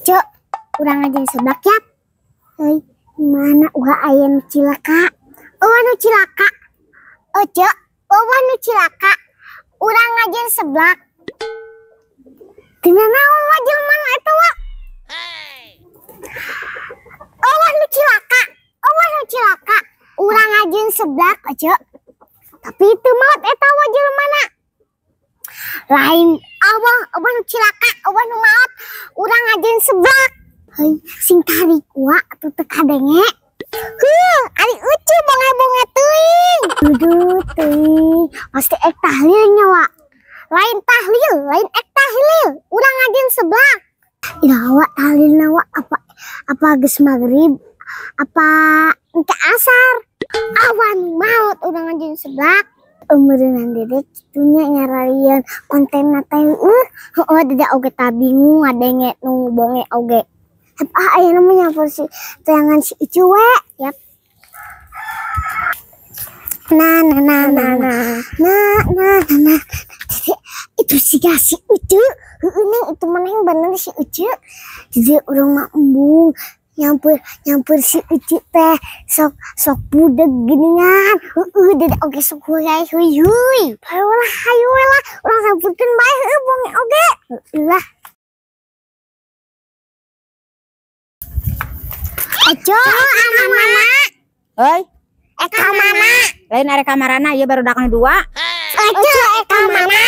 Cuk, urang aja seblak ya. Hei, mana ulah aya nu cilaka? Eueuh nu cilaka. Cuk, eueuh nu cilaka. Urang ngajen seblak. Tina naon wa jelema nu eta wa? Eueuh nu cilaka. Eueuh nu cilaka. Urang ngajen seblak, Cuk. Tapi itu maot eta wa jelemana. Lain eueuh, eueuh nu cilaka, eueuh nu maot. Urang ngajen seblak. Hei, sing tarik wa atuh teu kadenge. Heuh, ari Ucu bonge-bonge teuing. Duduh teuing, pasti ek tahlil nya wa. Lain tahlil, lain ek tahlil. Urang ngajen seblak. Iraha wa tahlilna wa, apa geus magrib, apa engke asar. Awan maot urang ngajen seblak. Umeureunnan dede kitu nya nyararieun kontenna teh heueuh dede oge tah bingung ngadenge nu bonge oge. Ah, ayeuna mah nyampur si tayangan si Ucu we, yap. Nah nah nah nah nah nah nah nah nah. Jadi, itu siga si Ucu. Heueuh neng, itu mah neng bener si Ucu. Jadi urang mah embung nyampur si Ucu teh sok sok budeg geuningan. Heueuh dede oge sok huy huy huy. Hayu lah, hayu lah, urang sampurkeun bae heueuh bonge oge. Heueuh lah. Ojo, anu mana? Oi. Eka mana? Lain arek kamarana ieu baru dakang dua. Ojo, eka mana?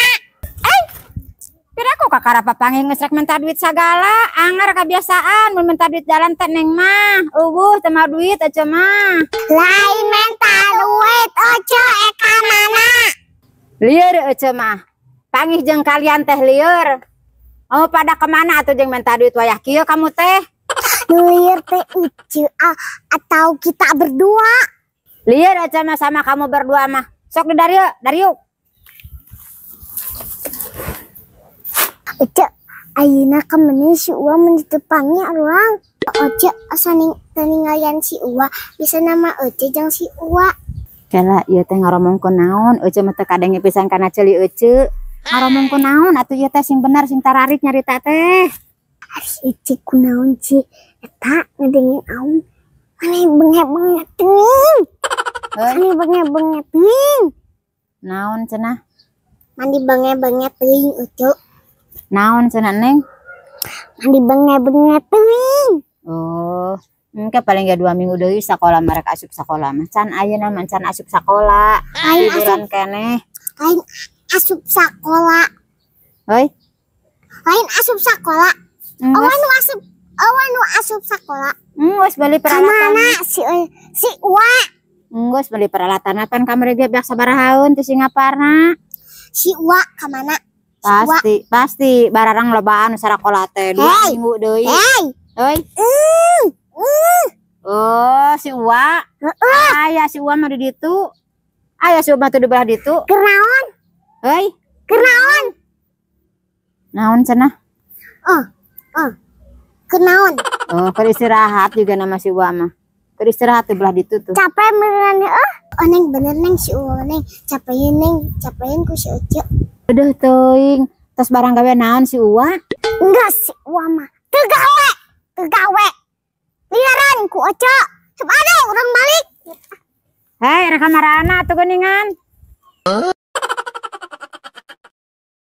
Pira ku kakara papanggih geus rek minta duit sagala, angar kebiasaan mun minta duit jalan teh neng mah. Eueuh teu mah duit aja mah. Lain minta duit ojo eka mana? Lieur aja mah. Pangih jeung kalian teh lieur. Oh pada kemana atuh jeung minta duit wayah kieu kamu teh? Lieur teh Ucu atau kita berdua? Lieur aja mah sama kamu berdua mah. Sok di darieu, dariuk. Ucu, ayeuna kamana si Uwa mun ditepangi urang? Ucu, asa ningalian si Uwa, bisa nama Ucu jeung si Uwa. Kela ieu teh ngaromongkeun naon? Ucu mah teu kadenge pisan kana ceuli Ucu. Ngaromongkeun naon atuh ieu teh sing bener sing tararik nyarita teh. Ari Ucu kunaon Ci? Eta ngedengin aung. Maneh benge-benge teuing. Maneh benge-benge teuing. Naon cenah? Mandi benge-benge teuing Ucu. Naon cenah Neng? Mandi benge-benge teuing. Oh, engke paling ge 2 minggu deui sakola mereka asup sakola mah. Can ayeuna mah can asup sakola. Lain Liburan asup keneh. Lain asup sakola. Hoi? Lain asup sakola. Awan nu asup, awan nu asup sakola. Geus beli peralatan. Kamana si Uwa? Geus beli peralatan pan kamari ge beak sabarahaeun ti Singaparna. Si Uwa kamana? Si Uwa. Pasti, pasti bararang lobaan sarakola teh 2 Hey. minggu deui. Hey. Hoi. Oh, si Uwa. Heeh. Aya si Uwa mah di ditu. Aya si Uwa mah tuh di belah ditu. Keur naon? Hoi. Keur naon? Naon cenah? Oh. Oh. Keur naon? Oh, keur istirahat juga nama si Uwa mah. Keur istirahat di belah ditu tuh. Capek beneran heuh. Oh neng bener neng si Uwa neng. Capeun neng, capeun ku si Ucu. Aduh teuing. Tos barang gawe naon si Uwa? Enggak si Uwa mah. Teu gawe, teu gawe. Liaran ku Oco. Coba ada urang balik. Hei, rek kamarana atuh geuningan?